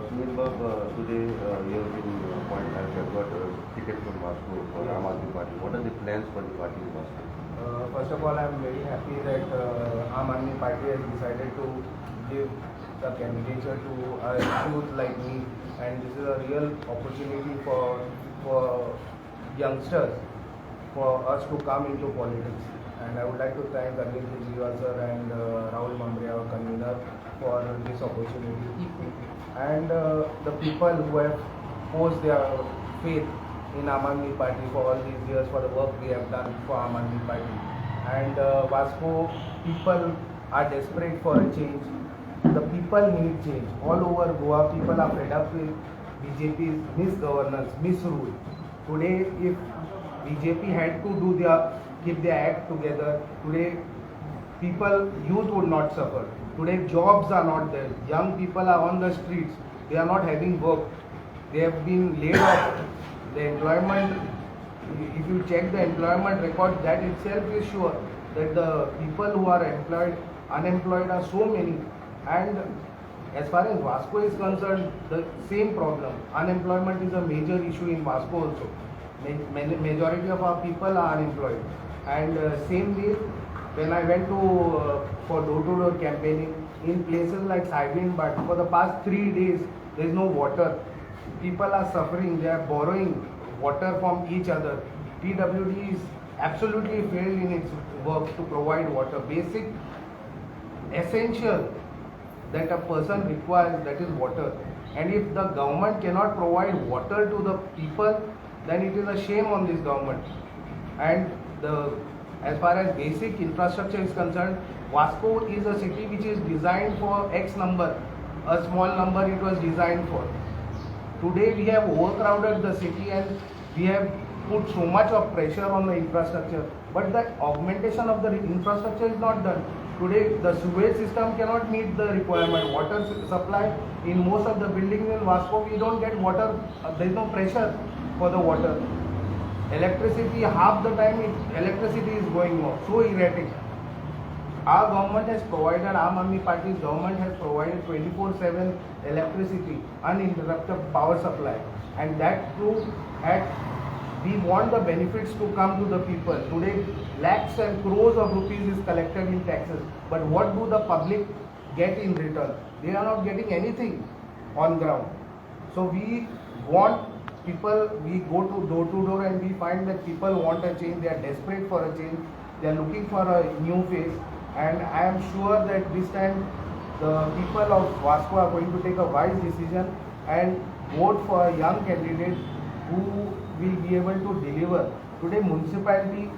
Sunil Bab, today you have been appointed, you have got a ticket from Vasco for Aam Aadmi Party. What are the plans for the party in Vasco? First of all, I am very happy that Aam Aadmi Party has decided to give the candidature to a youth like me, and this is a real opportunity for youngsters, for us to come into politics. And I would like to thank Arvind Kejriwal sir and Rahul Mhambre, our convener, for this opportunity. And the people who have posed their faith in Aam Aadmi Party for all these years, for the work we have done for Aam Aadmi Party. And Vasco people are desperate for a change. The people need change. All over Goa, people are fed up with BJP's misgovernance, misrule. Today, if BJP had to do their keep their act together, today people, youth would not suffer. Today, jobs are not there. Young people are on the streets. They are not having work. They have been laid off. The employment, if you check the employment record, that itself is sure that the people who are employed, unemployed are so many. And as far as Vasco is concerned, the same problem. Unemployment is a major issue in Vasco also. Majority of our people are unemployed. And same way, when I went to for door-to-door campaigning in places like Saibin, but for the past 3 days there is no water. People are suffering. They are borrowing water from each other. PWD is absolutely failed in its work to provide water. Basic essential that a person requires, that is water. And if the government cannot provide water to the people, then it is a shame on this government. And the as far as basic infrastructure is concerned, Vasco is a city which is designed for X number, a small number it was designed for. Today we have overcrowded the city and we have put so much of pressure on the infrastructure, but the augmentation of the infrastructure is not done. Today the sewage system cannot meet the requirement. Water supply in most of the buildings in Vasco, we don't get water, there is no pressure for the water. Electricity, half the time electricity is going off, so erratic. Our government has provided, Aam Aadmi Party's government has provided 24/7 electricity, uninterrupted power supply, and that too at, we want the benefits to come to the people. Today, lakhs and crores of rupees is collected in taxes, but what do the public get in return? They are not getting anything on ground. So we want people, we go to door and we find that people want a change, they are desperate for a change, they are looking for a new face, and I am sure that this time the people of Vasco are going to take a wise decision and vote for a young candidate who will be able to deliver. Today municipality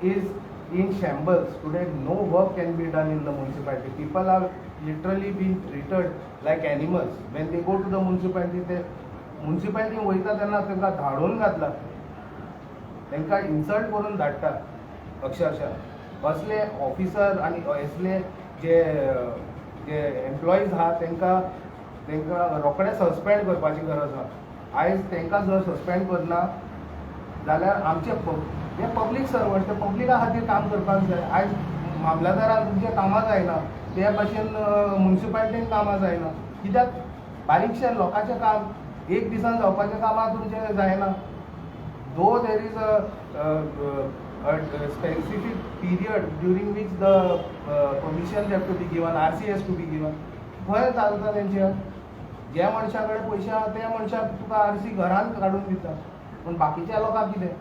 is in shambles. Today no work can be done in the municipality. People are literally being treated like animals. When they go to the municipality, they municipality वयता तेन्ना तांकां धाडून घातला, तांकां insult करून धाडटा अक्षरशः. असले ऑफिसर आनी असले जे जे एम्प्लॉईज आहा, तांकां रोखडे सस्पेंड करपाची गरज आहा. आयज तांकां जर सस्पेंड करना जाल्यार आमचे हे पब्लीक सर्वंट, ते पब्लिका खातीर काम करपाक जाय. आयज मामलादारान तुमचें कामां जायना, ते भाशेन मुन्सिपालिटीन कामां जायना. कित्याक बारीकशें लोकांचें काम एक दिसान जावपाचें कामां तुमचें जायना. Though there is a specific period during which the permission have to be given, RC has to be given, खंय चलता तेंचें? ज्या मनशा कडेन पयशे आहा त्या मनशाक तुका आरसी घरान काडून दिता, पूण बाकीच्या लोकांक कितें?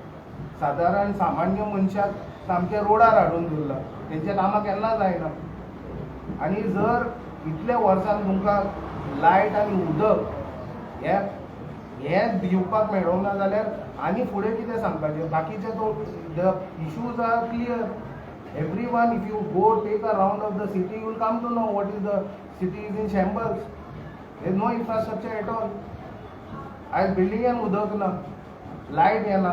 सादारण सामान्य मनशाक सामकें रोडार हाडून दवरला. तेंच्या कामां केन्ना जायना. आनी जर इतल्या वर्सान तुमकां लायट आनी उदक हें हें दिवपाक मेळोंक ना जाल्यार आनी फुडें कितें सांगपाचें बाकीचें? तो the issues are clear. Everyone, if you go take a round of the city, you will come to know what is the city is in shambles. There is no infrastructure at all. आयज बिल्डिंगेन उदक ना, light येना,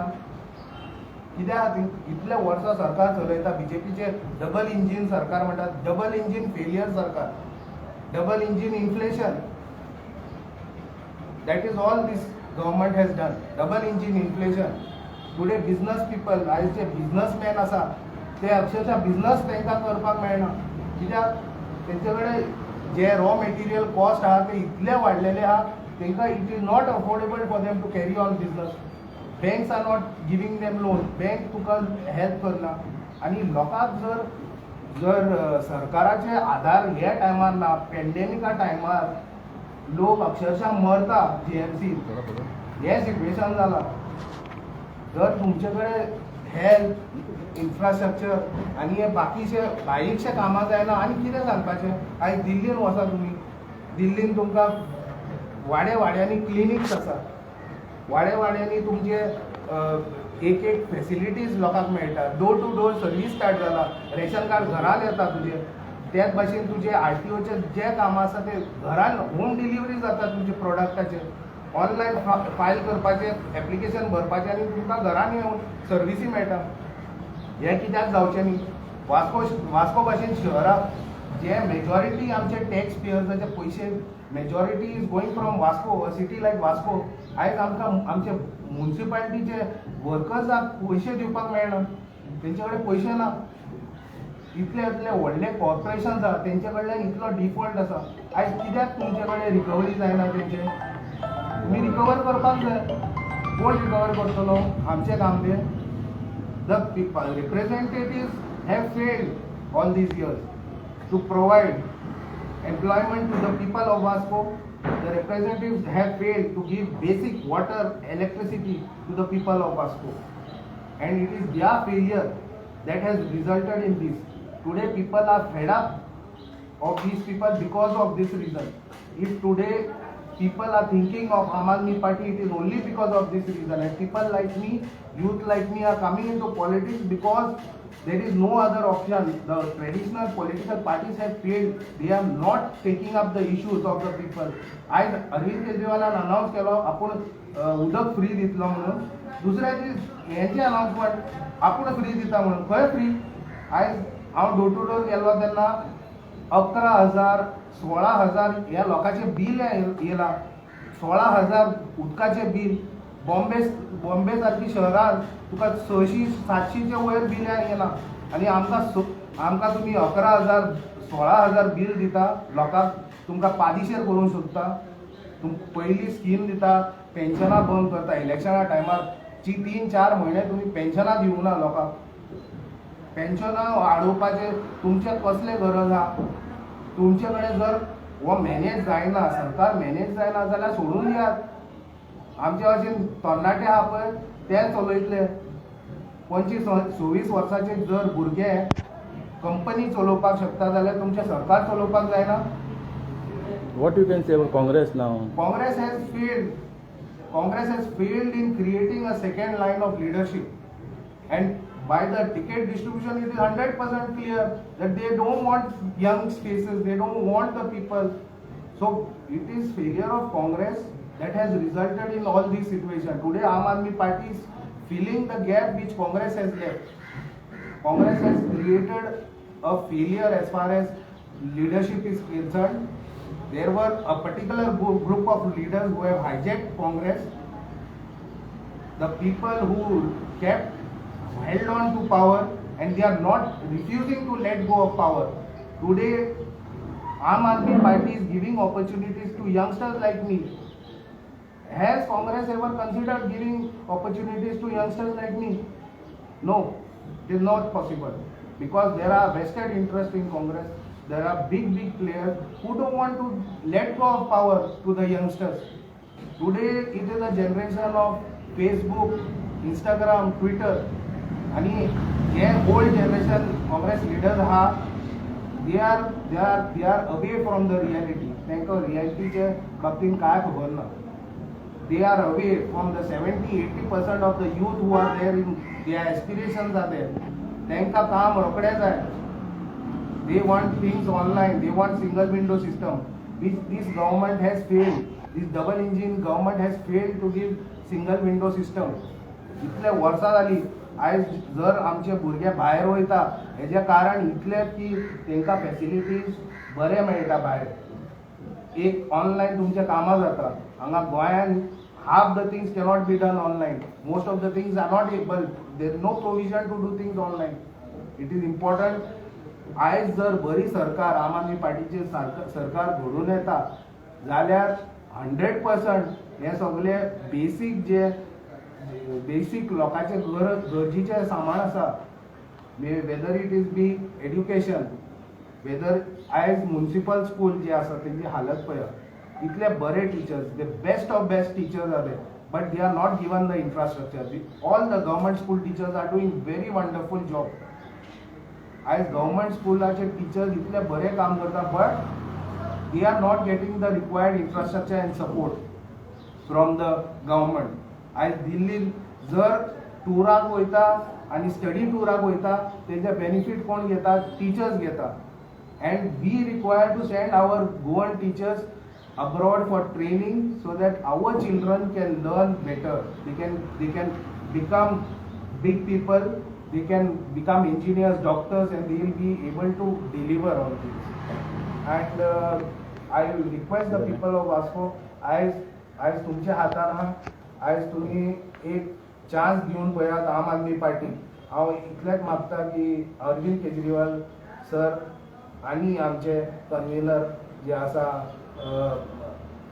कित्या खातीर? इतले वर्सां सरकार चलयता बीजेपीचे, डबल इंजीन सरकार म्हणटात, डबल इंजीन फेलियर सरकार, double engine inflation. That is all this government has done, double engine inflation. Today business people, आयज जे बिजनसमॅन आसा ते अक्षरशः बिजनस तांकां करपाक मेळना. कित्याक तेंचे कडेन जे रॉ मटेरियल कॉस्ट आहा ते इतले वाडलेले आहा. तांकां it is not affordable for them to carry on business. Banks are not giving them loan. Bank तुका हेल्प करना आनी लोकांक जर जर सरकाराचे आधार ह्या टायमार ना, पेंडेमिका टायमार लोक अक्षरशः मरता जीएमसी, हें सिट्युएशन जाला. जर तुमचे कडेन हेल्थ इन्फ्रास्ट्रक्चर आनी हे बाकीचे बारीकशे कामां जायना, आनी कितें सांगपाचें? आयज दिल्लीन वचा तुमी, दिल्लीन तुमकां वाडे वाड्यांनी क्लिनिक्स आसा, वाडे वाड्यांनी तुमचे एक एक फेसिलिटीज लोकांक मेळटा. Door to door service start जाला, रेशन कार्ड घरान येता तुजें. त्याच भाशेन तुजे आरटीओचे जे कामां आसा ते घरान होम डिलिव्हरी जाता. तुमचे प्रोडक्टाचे ऑनलायन फायल करपाचें, एप्लिकेशन भरपाचें आनी तुमकां घरान येवन सर्विसी मेळटा. हें कित्याक जावचें न्ही? वास्को वास्को भाशेन शहराक जे मेजॉरिटी आमचे टॅक्स पेयर्साचे पयशे, majority is going from Vasco, a city like Vasco. आयज आमकां आमचे मुन्सिपालिटीचे वर्कर्साक पयशे दिवपाक मेळना, तेंचे कडेन पयशे ना. इतले इतले व्हडले कॉर्पोरेशन आसा, तेंचे कडल्यान इतलो डिफॉल्ट आसा. आयज कित्याक तुमचे कडेन रिकवरी जायना तेंचे? तुमी रिकवर करपाक जाय. कोण रिकवर करतलो? आमचें काम तें. The representatives have failed all these years to provide employment to the people of Vasco. The representatives have failed to give basic water, electricity to the people of Vasco. And it is their failure that has resulted in this. Today people are fed up of these people because of this reason. If today people are thinking of Aam Aadmi Party, it is only because of this reason. And people like me, youth like me are coming into politics because there is no other option. The traditional political parties have failed. They are not taking up the issues of the people. आयज Arvind केजरीवालान announce केलो आपूण उदक free दितलो म्हणून. दुसऱ्या दीस हेंचे announcement, आपूण फ्री दिता म्हणून. खंय फ्री? आयज हांव डोर टू डोर गेल्लो तेन्ना 11,000, 16,000 ह्या लोकांचें बील येयलां. 16,000 उदकाचें बील. बॉम्बे बॉम्बे सारकी शहरान तुका 600 700चे वयर बील येना आनी आमकां आमकां तुमी 11,000, 16,000 बील दिता. लोकांक तुमकां पादिशेर करूंक सोदता. तुम पयली स्कीम दिता, पेन्शनां बंद करता. इलेक्शना टायमार जी 3-4 म्हयने तुमी पेन्शनां दिवंक ना लोकांक. पेन्शनां वाडोवपाचें तुमचें कसलें गरज आहा? तुमचे कडेन जर हो मॅनेज जायना, सरकार मॅनेज जायना जाल्यार सोडून दियात. आमचे भाशेन तरणाटे आहा पळय, ते चलयतले. 25 26 वर्साचे जर भुरगे कंपनी चलोवपाक शकता जाल्यार तुमचें सरकार चलोवपाक जायना? What you can say about Congress now? Congress has failed. Congress has failed in creating a second line of leadership. And by the ticket distribution, it is 100% clear that they don't want young faces, they don't want the people. So it is failure of Congress that has resulted in all these situation. Today, Aam Aadmi Party is filling the gap which Congress has left. Congress has created a failure as far as leadership is concerned. There were a particular group of leaders who have hijacked Congress. The people who kept held on to power and they are not refusing to let go of power. Today, Aam Aadmi Party is giving opportunities to youngsters like me. Has Congress ever considered giving opportunities to youngsters like me? No, it is not possible because there are vested interest in Congress. There are big, big players who don't want to let go of power to the youngsters. Today, it is a generation of Facebook, Instagram, Twitter. आणि हे old generation Congress leaders आहा, they are away from the reality. तांकां रियलिटीचे बाबतीन कांय खबर ना. They are away from the 70 80% of the youth who are there in their aspirations are there. तांकां काम रोखडें जाय. They want things online, they want single window system, which this government has failed. This double engine government has failed to give single window system. इतले वर्सां जाली. आयज जर आमचे भुरगे भायर वयता हेजें कारण इतलें की तांकां फेसिलिटीज बरें मेळटा भायर. एक ऑनलायन तुमचें कामां जाता. हांगा गोंयान half the things cannot be done online. Most of the things are not able. There is no provision to do things online. It is important. आयज जर बरी सरकार, आम आदमी पार्टीचे सरकार घडून येता जाल्यार 100% हे सगळे बेसीक, जे बेसीक लोकांचे गरज गरजेचें सामान आसा, whether it is be education, whether आयज मुन्सिपल स्कूल जे आसा तेंची हालत पळया. इतले बरे teachers, the best of best teachers are there, but they are not given the infrastructure. All the government school teachers are doing very wonderful job. आयज government स्कुलाचे teachers इतले बरे काम करता, but they are not getting the required infrastructure and support from the government. आयज दिल्लीन जर टुराक वयता आनी स्टडी टुराक वयता, तेजे बेनिफीट कोण घेता? टिचर्स घेता. And we require to send our Goan teachers abroad for training so that our children can learn better. They can become big people, they can become engineers, doctors, and they will be able to deliver on things. And I will request the people of Vasco, आयज आयज तुमच्या हातान आहा. आयज तुमी एक chance दिवन पळयात आम आदमी पार्टी. हांव इतलेंच मागता की अरविंद केजरीवाल सर आनी आमचे कन्व्हिनर जे आसा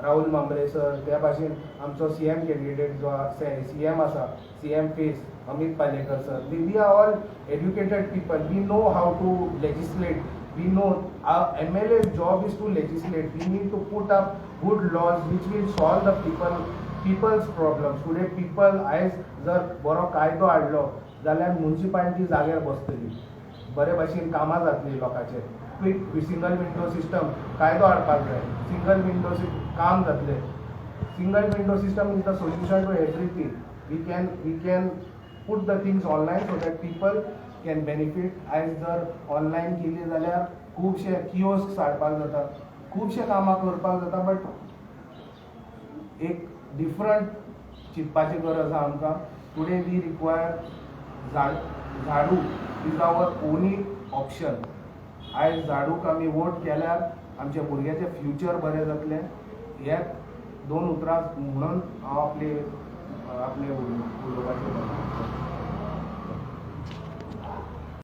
राहुल मांब्रे सर, त्या भाशेन आमचो सीएम कॅन्डिडेट जो सीएम आसा, CM face Amit Palekar sir, we are all educated people. We know how to legislate. We know our MLA's job is to legislate. We need to put up good laws which will solve the people's problems. Today people, आयज जर बरो कायदो हाडलो जाल्यार municipality जाग्यार बसतली, बरे भाशेन कामां जातली लोकांचे. क्वीक सिंगल विंडो सिस्टम कायदो हाडपाक जाय. सिंगल विंडो काम जातलें. Single window system is the solution to everything. We can put the things online so that people can benefit. आयज जर ऑनलायन केली जाल्यार खुबशे कियोस्क हाडपाक जाता, खुबशे कामां करपाक जाता, बट एक डिफरंट चिंतपाची गरज आसा आमकां. टुडे we require झाड झाडू is our only option. आयज झाडूक आमी वोट केल्यार आमच्या भुरग्याचें फ्युचर बरें जातलें. हे दोन उतरां म्हणून हांव आपले आपले उलोवपाचें.